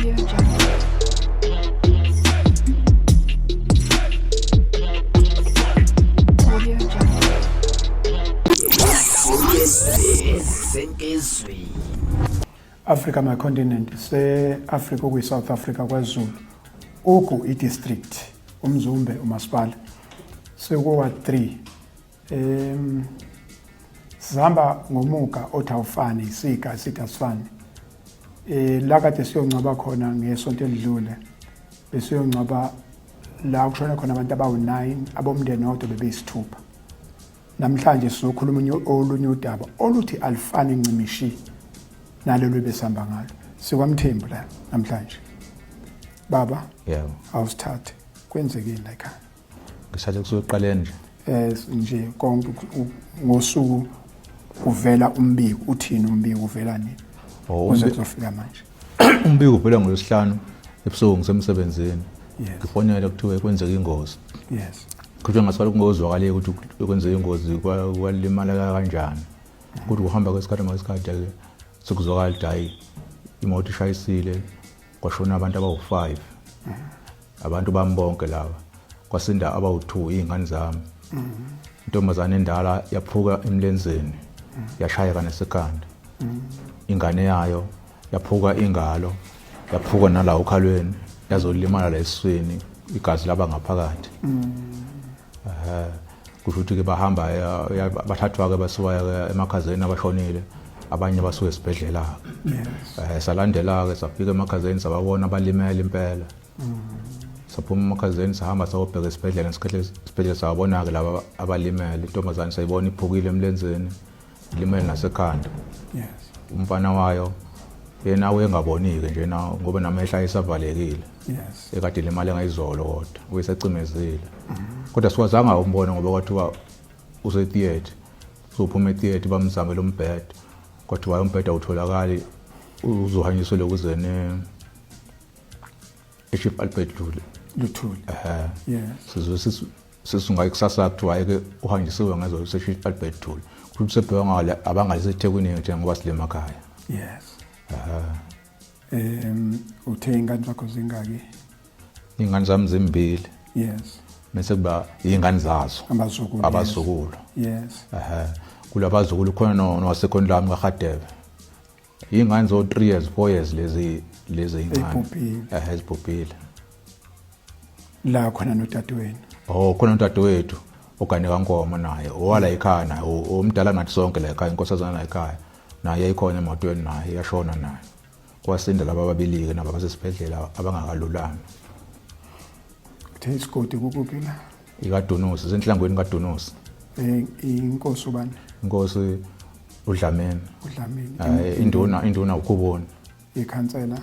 Audio Jungle. Audio Jungle. Africa my continent se Africa okuyi South Africa kwaZulu ugu i district umzumbe umasipala sekuwa 3 sihamba ngomuga othi awufani isiga isiga asifani la kade siyongcwaba khona ngesonto elidlule besiyongcwaba la kushona khona abantu abawu-9 abomndeni owodwa bebeyisithupha. Namhlanje sizokhuluma olunye udaba oluthi alifani ncimishi nalolu besihamba ngalo. SikwaMthembu la namhlanje. Baba, yebo, awusithathe. Kwenzekeni la ekhaya? Ngisathe kusuke ekuqaleni nje. Nje konke ngosuku kuvela umbiko, uthini umbiko, uvela nini? Uze kuzofika manje. Umbiko uvela ngoLwesihlanu ebusuku ngisemsebenzini. Ngifonela kuthiwe kwenzeka ingozi. Kuthiwa ngasala kungozwakale ukuthi kwenzeka ingozi kwalimala kanjani. Kuthi kuhamba kwesikhathi ngesikhathi ke sekuzwakala ukuthi hayi imoto ishayisile kwashona abantu abawu-5. Abantu bami bonke laba kwasinda abawu-2 iy'ngane zami. Intombazane endala yaphuka emlenzeni yashayeka nesekhanda. Ingane yayo yaphuka ingalo yaphuka nala okhalweni yazolimala la esiswini igazi laba ngaphakathi. Kusho ukuthi-ke bahamba bathathwa-ke basuka emakhazeni abashonile abanye basuka esibhedlela-ke. Salandela-ke safika emakhazeni sababona abalimele impela. Saphuma emakhazeni sahamba sayobheka esibhedlela ngesikhathi esibhedlela sababona-ke laba abalimele. Intombazane sayibona iphukile emlenzeni ilimele nasekhanda. Umfana wayo yena wayengaboni-ke nje ngoba namehlo ayesavalekile. Ekade ilimale ngayizolo kodwa uyesacimezile. Kodwa sikwazanga umbona ngoba kwathiwa use-theatre. Uzophuma e-theatre bamzamele umbhede. Kwathiwa umbhede awutholakali uzohanjiswa lokuzene eChief Albert Lule. Luthuli. Sizwe sisunga ikusasa kuthiwa eke uhanjisiwe ngezolo seChief Albert Luthuli. Kuthi sebheka ngale abangalise eThekwini nje ngoba sile emakhaya. Uthe ingane zakho zingaki? Ingane zami zimbili. Bese kuba ingane zazo. Abazukulu. Abazukulu. Kulabazukulu khona nowasekhonto lami kaHadebe. Ingane zo 3 years 4 years lezi ingane. Ezibhubhile. Ezibhubhile. La khona nodadewenu. Oh, khona nodadewethu ogane kaNkomo naye, owala ekhaya naye, omdala nathi sonke la ekhaya, inkosazana la ekhaya. Naye ikhona emotweni naye, iyashona naye. Kwasinda laba ababili-ke nabo abasesibhedlela abangakalulami. Uthe isigodi kukuphi la? IkaDunusi, isenhlangweni kaDunusi. Inkosi ubani? Inkosi uDlamini. uDlamini. Induna uKhuboni. Ikhansela.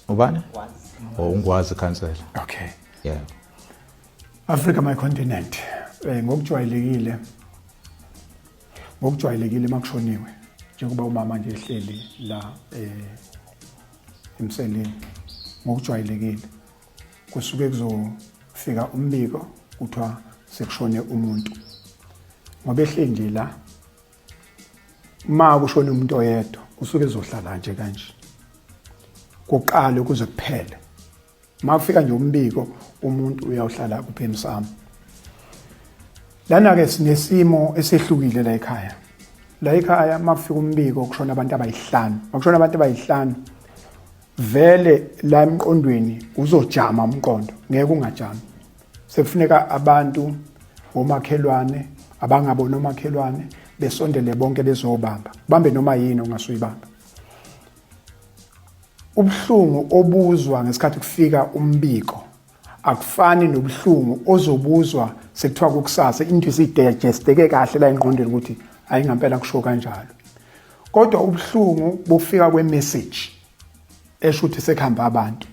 Ubani? Oh, uNgwazi ikhansela. Okay. Africa my continent. Ngokujwayelekile makushoniwe njengoba umama nje ehleli la emseleni, ngokujwayelekile kusuke kuzofika umbiko kuthiwa sekushone umuntu. Ngoba ehleli nje la, ma kushone umuntu oyedwa usuke ezohlala nje kanje kuqale kuze kuphele. Ma kufika nje umbiko umuntu uyawuhlala kuphi emsamo. Lana ke sinesimo esehlukile la ekhaya. La ekhaya ma kufika umbiko kushona abantu abayihlanu. Makushona abantu abayihlanu vele la emqondweni uzojama umqondo, ngeke ungajami. Sekufuneka abantu omakhelwane abangabona omakhelwane besondele bonke bezobamba. Bambe noma yini ongasuyibamba. Ubuhlungu obuzwa ngesikhathi kufika umbiko akufani nobuhlungu ozobuzwa sekuthiwa kukusasa, into isidigesteke kahle la engqondweni ukuthi hayi ngempela kusho kanjalo. Kodwa ubuhlungu bokufika kwemessage esho ukuthi sekuhamba abantu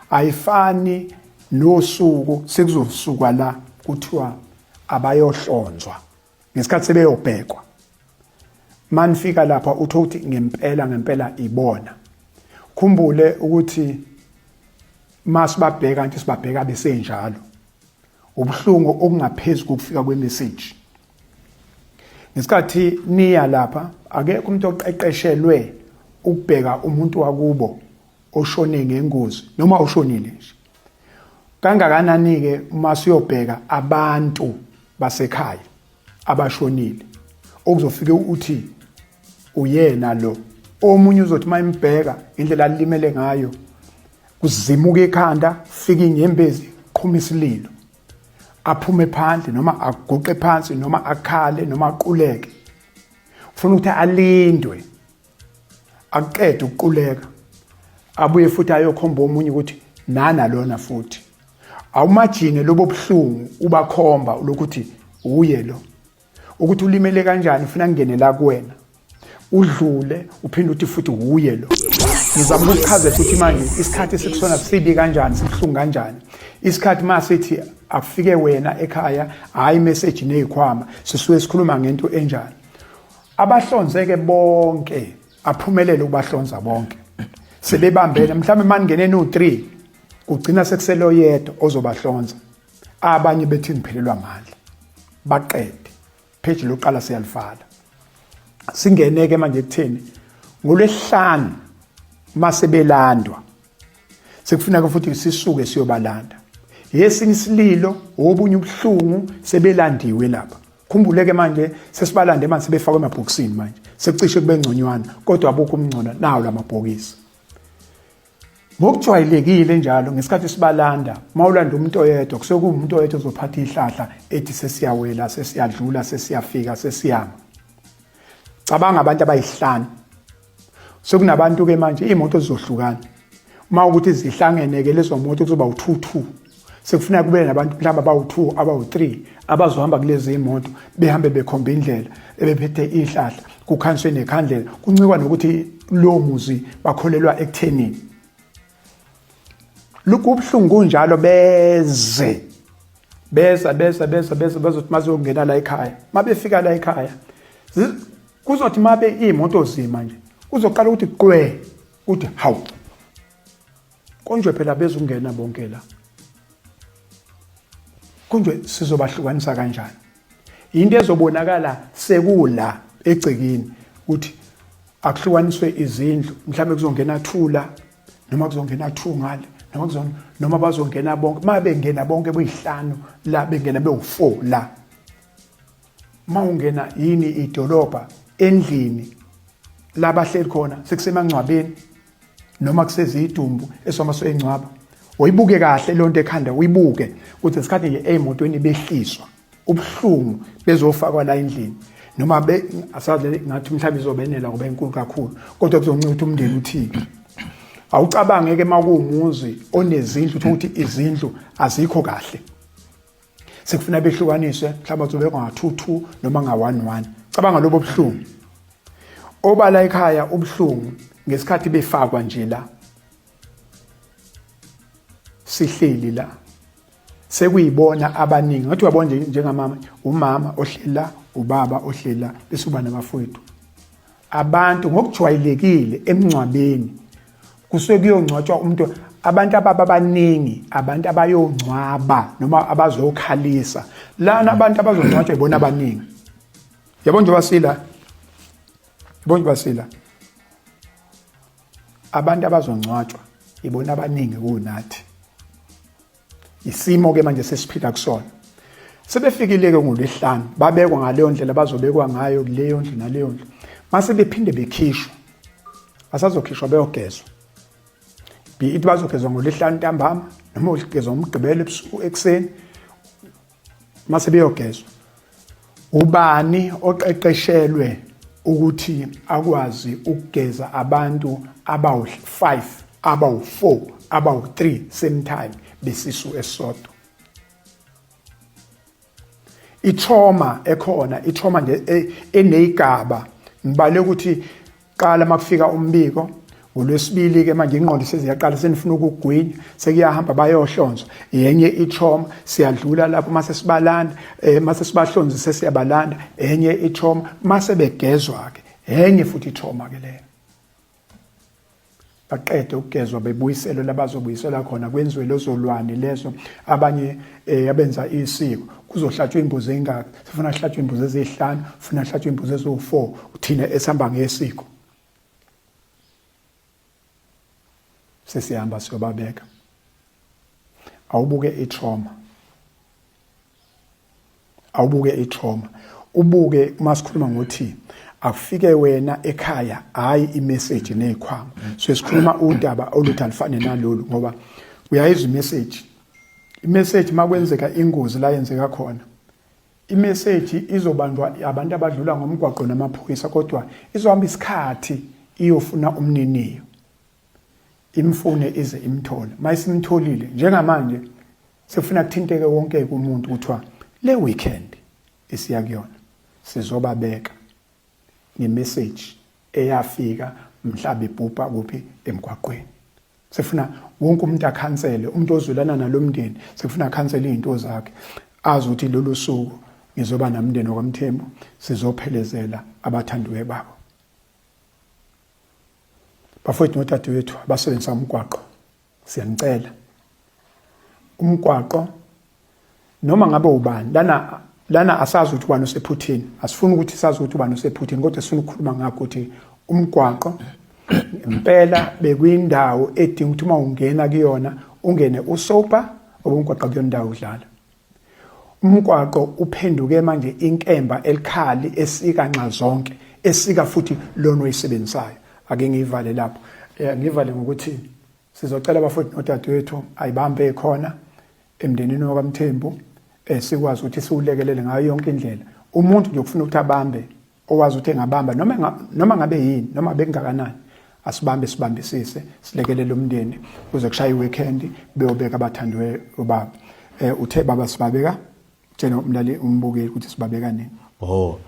ayifani nosuku sekuzosukwa la kuthiwa abayohlonzwa ngesikhathi sebeyobhekwa. Manifika lapha utho ukuthi ngempela ngempela ibona. Khumbule ukuthi masibabheka nje sibabheka besenjalo. Ubuhlungu okungaphezulu kokufika kwemessage. Ngesikhathi niya lapha akekho umuntu oqeqeshelwe ukubheka umuntu wakubo oshone ngengozi noma oshonile nje. Kangakanani-ke uma siyobheka abantu basekhaya abashonile okuzofike uthi uyena lo omunye uzothi uma imbheka indlela alimele ngayo kuzimuka ikhanda fika inyembezi qhuma isililo aphume phandle noma aguqe phansi noma akhale noma aquleke ufuna ukuthi alindwe aqede ukuquleka abuye futhi ayokhomba omunye ukuthi nana lona futhi awumajine lobo buhlungu ubakhomba lokuthi uye lo ukuthi ulimele kanjani ufuna ngene la kuwena udlule uphinde uthi futhi wuye lo ngizama ukuchazela ukuthi manje isikhathi esikusona sibi kanjani sibuhlungu kanjani isikhathi masithi akufike wena ekhaya hayi message nezikhwama sisuke sikhuluma ngento enjani abahlonzeke bonke aphumelele ukubahlonza bonke sebebambene mhlawumbe maningene no-3 kugcina sekuseloyedwa ozobahlonza abanye bethi ngiphelelwa amandla baqede page lokuqala siyalivala singene ke manje ekutheni ngolwesihlanu mase belandwa sekufuneka futhi sisuke siyobalanda yesinye isililo obunye ubuhlungu sebelandiwe lapha khumbuleke manje sesibalande manje sebefakwe emabhokisini manje sekucishe kube ngconywana kodwa abukho umngcono nawo lamabhokisi Ngokujwayelekile njalo ngesikhathi sibalanda, mawulanda umuntu oyedwa kusuke kuwumuntu oyedwa ozophatha ihlahla ethi sesiyawela, sesiyadlula, sesiyafika, sesiyama. Cabanga abantu abayihlanu. Sekunabantu ke manje iy'moto zizohlukana. Uma ukuthi zihlangene-ke lezo moto kuzoba u-two two. Sekufuneka kube nabantu mhlawumbe abawu-2 abawu-3 abazohamba kulezi imoto behambe bekhomba indlela ebephethe ihlahla kukhanswe nekhandlela kuncikwa nokuthi lowo muzi bakholelwa ekuthenini lukubuhlungu kunjalo beze beza beza beza beza bazothi mazongena la ekhaya mabefika la ekhaya kuzothi mabe iy'moto zima nje kuzoqala ukuthi qwe kuthi hawu Konje phela bezungena bonke la. Konje sizobahlukanisa kanjani? Into ezobonakala sekula egcekeni ukuthi akuhlukaniswe izindlu mhlawumbe kuzongena thula noma kuzongena two ngale noma kuzona noma bazongena bonke uma bengena bonke beyihlanu la bengena bewu-four la uma ungena yini idolobha endlini labahleli khona sekusemangcwabeni noma kusezidumbu esoma soyingcwaba uyibuke kahle lonto ekhanda uyibuke ukuthi isikhathi nje eyimotweni behliswa ubuhlungu bezofakwa la endlini noma be asazi ngathi mhlawumbe izobenela ngoba inkulu kakhulu kodwa kuzoncika ukuthi umndeni uthini awucabange ke makuwumuzi onezindlu ukuthi izindlu azikho kahle sekufuna behlukaniswe mhlawumbe bazobekwa nga-2 2 noma nga-1 1 cabanga lobo buhlungu obala ekhaya ubuhlungu ngesikhathi befakwa nje la sihleli la sekuyibona abaningi ngathi uyabona nje njengamama umama ohleli la ubaba ohleli la bese uba nabafowethu abantu ngokujwayelekile emngcwabeni kusuke kuyongcwatshwa umuntu abantu ababa baningi abantu abayongcwaba noma abazokhalisa lana abantu abazongcwatshwa ibona abaningi yabo nje basila yabo nje basila abantu abazongcwatshwa ibona abaningi kunathi isimo ke manje sesiphila kusona sebefikile ke ngolwesihlanu babekwa ngaleyo ndlela bazobekwa ngayo kuleyo ndlu naleyo ndlu mase bephinde bekhishwa basazokhishwa beyogezwa be it bazogezwa ngolwesihlanu ntambama noma ugezwa ngomgqibelo ebusuku ekuseni mase beyogezwa ubani oqeqeshelwe ukuthi akwazi ukugeza abantu abawu-5 abawu-4 abawu-3 same time besisu esisodwa i-trauma ekhona i-trauma nje e, eneyigaba ngibale ukuthi qala makufika umbiko ngolwesibili ke manje ingqondo seziyaqala senifuna ukugwinya sekuyahamba bayohlonzwa yenye i-trauma siyadlula lapho mase sibalanda eh mase sibahlonze sesiyabalanda enye i-trauma mase begezwa ke enye futhi i-trauma ke leyo baqede ukugezwa bebuyiselwe labazobuyiselwa khona kwenziwe lozolwane lezo abanye eh abenza isiko kuzohlatshwa imbuzi engaka sifuna hlatshwa imbuzi ezihlanu funa hlatshwa imbuzi eziwu4 uthina esihamba ngesiko Sesihamba siyobabeka. Awubuke itrauma. Awubuke itrauma. Ubuke uma sikhuluma ngokuthi akufike wena ekhaya hayi imessage nezikhwama. So sikhuluma udaba oluthi alifane nalolu ngoba uyayizwa imessage. Imessage makwenzeka ingozi la yenzeka khona. Imessage izobanjwa abantu abadlula ngomgwaqo namaphoyisa kodwa izohamba isikhathi iyofuna umniniyo. Imfune ize imthole. Mayisimtholile njengamanje sefuna kuthinteke wonke umuntu kuthiwa le weekend esiya kuyona sizobabeka ngemessage eyafika mhla bebhubha kuphi emgwaqweni. Sefuna wonke umuntu akhansele, umuntu ozwelana nalomndeni sekufuna akhansele izinto zakhe azi ukuthi lolu suku ngizoba namndeni wakwaMthembu sizophelezela abathandiwe babo. Bafowethu nodadewethu abasebenzisa umgwaqo siyanicela umgwaqo noma ngabe ubani lana lana asazi ukuthi ubani usephuthini asifuni ukuthi sazi ukuthi ubani usephuthini kodwa sifuna ukukhuluma ngakho ukuthi umgwaqo impela bekuyindawo edinga ukuthi uma ungena kuyona ungene usopa obumgwaqo kuyona indawo udlala Umgwaqo uphenduke manje inkemba elikhali esika nxa zonke, esika futhi lona oyisebenzisayo. Ake ngiyivale lapho. Eh, ngivale ngokuthi sizocela abafowethu nodadewethu ayibambe khona emndenini wakwaMthembu eh, sikwazi ukuthi siwulekelele ngayo yonke indlela. Umuntu nje ufuna ukuthi abambe owazi ukuthi engabamba noma noma ngabe yini noma bekungakanani asibambe sibambisise silekelele umndeni kuze kushaye iweekend beyobeka abathandiwe ubaba eh uthe baba sibabeka tshena umlali umbukeli ukuthi sibabeka nini. Oh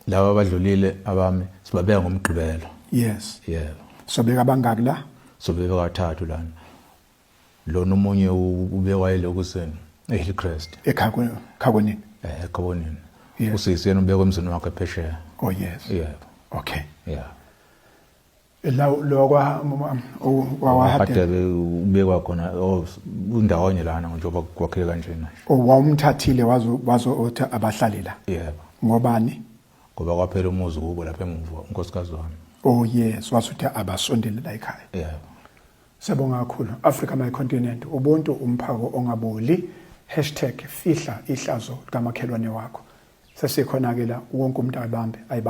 laba abadlulile abami sibabeka ngomgqibelo. Yes. Yebo. Sobeka abangaki la? Sobeka kathathu lana. Lona omunye ubekwa elokuzeni eHillcrest. Ekhakwenini. Eh ekhakwenini. Usisi yena ubekwa emzini wakhe phesheya. Oh yes. Yebo. Okay. Yeah. La lo kwa kwaHadebe ubekwa khona oh undawonye lana njengoba kwakheke kanjena. Oh wawumthathile wazo wazo othi abahlali la. Yebo. Ngobani? Ngoba kwaphela umuzi kubo lapha emuva unkosikazi wami. Oh yes, wasuthi abasondele la ekhaya. Yebo. Siyabonga kakhulu. Africa my continent. Ubuntu umphako ongaboli. Hashtag fihla ihlazo likamakhelwane wakho. Sesikhona ke la wonke umuntu ayibambe ayibambe.